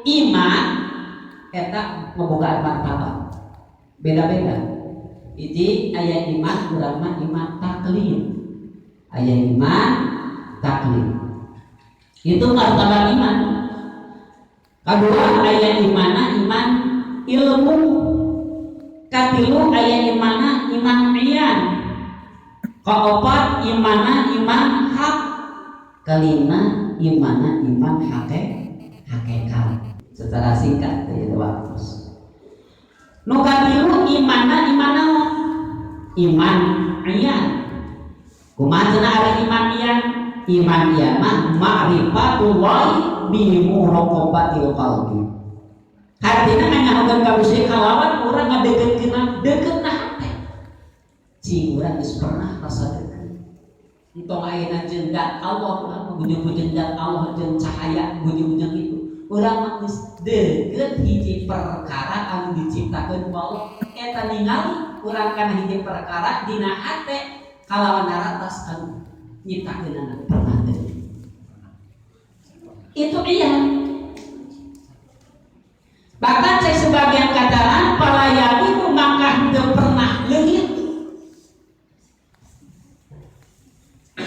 Iman eta ngabogaan martabat beda-beda. Hiji aya iman urang mah iman taklid, aya iman taklid itu martabat iman. Kedua aya imana iman ilmu. Katilu aya imana iman iyan. Kaopat imana iman hak. Kelima imana iman hakikat. Secara singkat ya waktu. Nu katilu imana iman naon? Iman iyan. Kumaha cenah ari iman iyan? Iman iyan mah ma'rifatullah bi muraqabatil qalbi. Artinya nganyahokeun ka Gusti kalawan urang ngadeukeutkeun deukeutna hate. Cing urang geus pernah rasa deukeut. Entong ayeuna jeung dat Allah, urang mah bujung-bujung dat Allah jeung cahaya bujung-bujung itu. Urang mah geus deukeut hiji perkara anu diciptakeun ku Allah. Eta ningali urang kana hiji perkara dina hate kalawan naratas anu nyiptakeunana pernah deukeut. Itu iya. Bahkan cek sebagian kataran fala yaghibu maka henteu pernah leungit.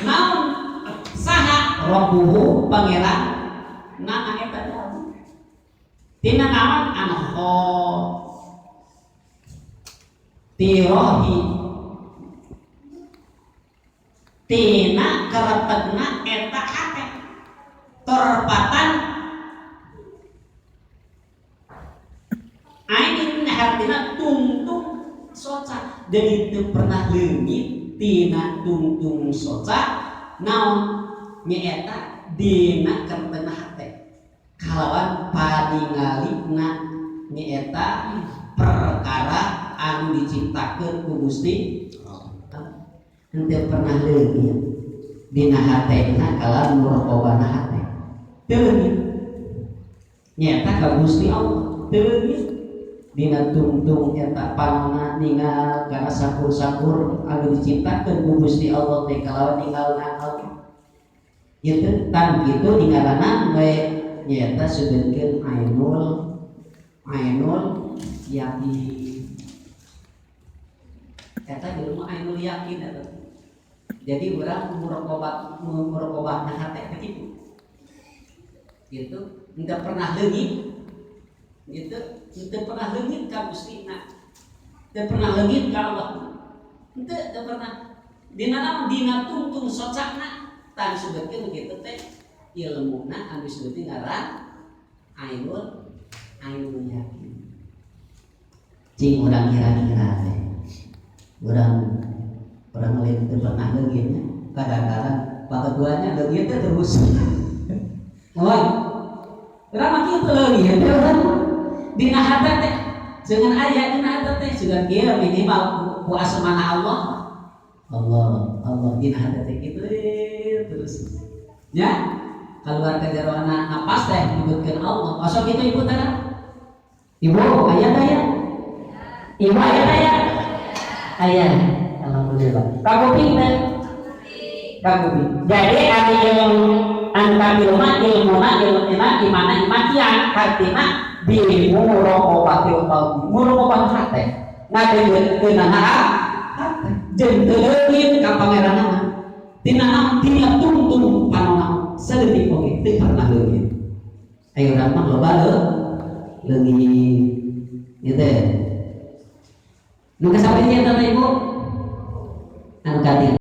Naon saha rabbuhu pangeran nama eta jauh. Tina naon anho tirohi tina kerepegna eta hate torpatan ainin hartina tungtung soca. Jadi teu pernah leungit tina tungtung soca naon nyaeta dina kerepegna hate kalawan paningalina nyaeta perkara anu diciptakeun ku Gusti henteu pernah leungit dina hatena kalawan muraqabana hate teu leungit nyaeta ka Gusti Allah teu leungit dina tungtung eta panona ningal kana sakur-sakur anu diciptakeun ku Gusti Allah teh kalawan ningalna Allah kitu tan kitu ningalana we nyaeta sugeunkeun ainul yakin. Eta ilmu ainul yakin eta. Jadi urang muraqabah na hate teh kitu. Gitu, henteu pernah leungit. Gitu, henteu pernah leungit ka Gustina. Henteu pernah leungit ka Allah. Henteu pernah. Dina naon dina tungtung socana tan sebutkeun kitu teh ilmuna anu disebut ngaran ainul yakin. Cing urang kira-kira teh. Urang lain teu pernah leungitnya. Kadang-kadang pak ketuanya leungit teh terus. Moal. Urang mah kitu leungit teh urang. Dina hate teh jangan aya dina hate teh sugan kieu minimal ku asmana Allah. Allah, Allah dina hate teh kitu terus. Ya, keluar ke jaroana napas teh nyebutkeun Allah. Osok kitu ibu teh? Ibu aya teh ya? Ibu aya teh ya? Aya. Alhamdulillah. Kakuping teh? Kakuping. Jadi ari ilmu anu katilu mah ilmuna ilmu iman imana iman ian hartina bi muraqabatil qalbi. Muraqabah hate. Ngadeukeukeunana hate. Jeung teu leungit ka pangeranna. Tina naon tina tungtung panona sadetik oge teu pernah leungit. Ayo urang mah loba leungit. Gitu. Nu kasabaraha eta teh Ibu? Anu katilu.